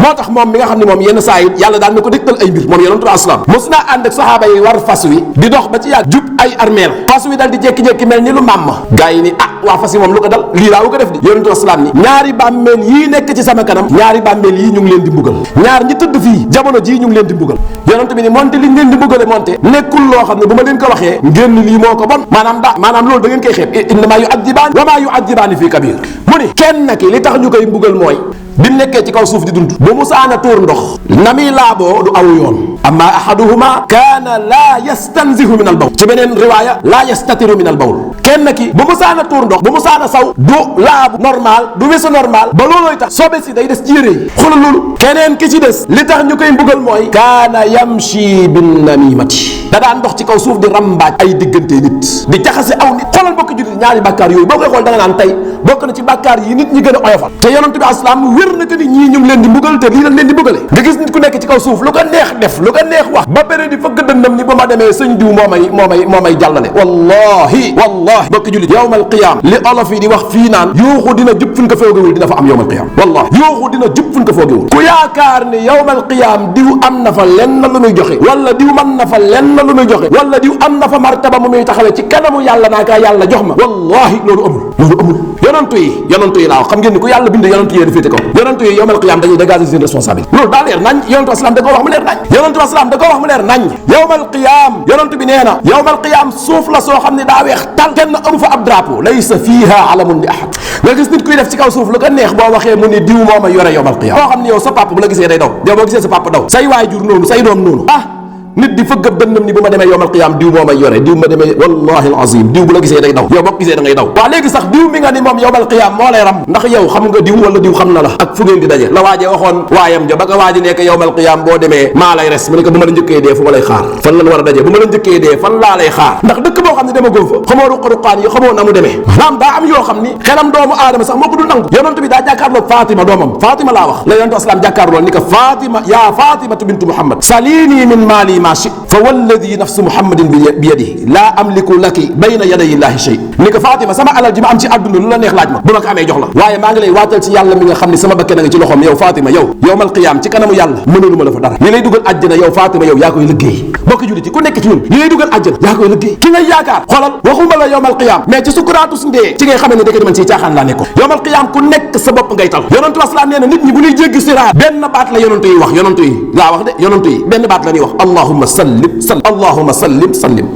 moo tax moom mi nga xam ne moom yenn saa yi yàlla daan na ko dégtal ay mbir moom yonentu asalaam mos naa ànd ak saxaaba yi war fas wi di dox ba ci yàgg jub ay armeel fas wi dal di jékki-jékki mel ni lu màmm gaa yi ni waa fas yi moom lu ko dal lii laa ko def di yonentu asalaam ni ñaari bàmmeel yii nekk ci sama kanam ñaari bàmmeel yii ñu ngi leen di mbugal ñaar ñi tëdd fii jamono jii ñu ngi leen di mbugal yonent bi ni monte liñ leen di mbugale monte nekkul loo xam ne bu ma leen ko waxee ngeen lii moo ko bon maanaam loolu da ngeen koy xeeb innama yu'addibaani wa maa yu'addibaani fii kabiir mu ni kenn ki li tax ñu koy mbugal mooy bi mu nekkee ci kaw suuf di dund bu mu saana tuur ndox na muy laaboo du aw yoon amma ahaduhuma kaana laa yastanzihu min al bawl ci beneen riwaaya laa yastatiru min al bawl kenn ki bu mu saana tuur ndox bu mu saana saw du laabu normal du wesu normal ba loolooy tax sobe si day des ci yére yi xoolal loolu keneen ki ci des li tax ñu koy mbugal mooy kaana yamshi bin namimati da daan dox ci kaw suuf di rambaaj ay diggante nit di jaxase aw nit xoolal bokk jullit ñaari bàkkaar yooyu boo koy xool da nga naan tey bokk na ci bàkkaar yi nit ñi gën a oyofal te yonent bi asalaam wér na que ni ñii ñu ngi leen di mbugal te lii lañ leen di mbugale nga gis nit ku nekk ci kaw suuf lu ko neex def lu ko neex wax ba pare di fëgg dëndam ni ba ma demee sëñ diw moo may jàllale wallahi bokk jullit yawmal qiyaam li olof yi di wax fii naan yuuxu dina jub fuñ ko foogewul dina fa am yawmal qiyaam wallahi yuuxu dina jub fuñ ko foogewul ku yaakaar ni yawmal qiyaam diw am na fa lenn lu muy joxe wala diw mën na fa lenn lu muy joxe wala diw am na fa martaba mu muy taxawee ci kanamu yàlla naa kaa yàlla jox ma wallahi loolu amul yonantu yi laa wax xam ngeen ni ku yàlla bind yonantu yee di féete kaw yonantu yi yawmal qiyaam dañuy dégager seen responsabilité loolu daa leer nañ yonantu asalaam da koo wax mu leer nañ yawmal qiyaam yonantu bi nee na yawmal qiyaam suuf la soo xam ne daa weex tal kenn amu fa ab drapeau laysa fiha alamun li ahad nga gis nit kuy def ci kaw suuf lu ko neex boo waxee mu ni diw moo ma yore yawmal qiyaam boo xam ne yow sa papa bu la gisee day daw yow boo gisee sa papa daw say waajur noonu say doom noonu nit di fëgg ab dënnam ni bu ma demee yawmal qiyaam diw moo may yore diw ma demee wallahi alazim diw bu la gisee day daw yow boo gisee da ngay daw waaw léegi sax diw mi nga ni moom yawmal qiyaam moo lay ram ndax yow xam nga diw wala diw xam na la ak fu ngeen di daje la waaje waxoon waayam ja ba nga waaji nekk yawmal qiyaam boo demee maa lay res mu ne ko bu ma la njëkkee dee fu ma lay xaar fan lan war a daje bu ma la njëkkee dee fan laa lay xaar ndax dëkk boo xam ne dama góo fa xamoo ruqaruqaan yi xamoo na mu demee maanaam daa am yoo xam ni xelam doomu aadama sax moo ko dul nangu yonent bi daa jàkkaarloo Fatima doomam Fatima laa wax la yonent asalaam jàkkaarloo ni ko Fatima yaa Fatimatu bintu Muhammad salini min maali ma shi alladi nafsu muhammadin bi yadihi laa amliku laki bayna yaday llahi shay ni ko Fatima sama alal ji ma am ci àdduna lu la neex laaj ma bu ma ko amee jox la waaye maa ngi lay waatal ci yàlla mi nga xam ne sama bakke na nga ci loxoom yow Fatima yow yawmal qiyaam ci kanamu yàlla mënulu ma la fa dara li lay dugal àjjana yow Fatima yow yaa koy liggéey bokk jullit yi ku nekk ci ñun li lay dugal àjjana yaa koy liggéey ki nga yaakaar xoolal waxuma la yawmal qiyaam mais ci sukuraatu su ndee ci ngay xamee ne dëkk man ci caaxaan laa nekkoon yawmal qiyaam ku nekk sa bopp ngay tal yonentu asalaam nee na nit ñi bu ñuy jéggi siraat benn baat la yonentu yi wax yonentu yi laa wax de yonentu yi benn baat la ñuy wax allahumma sallim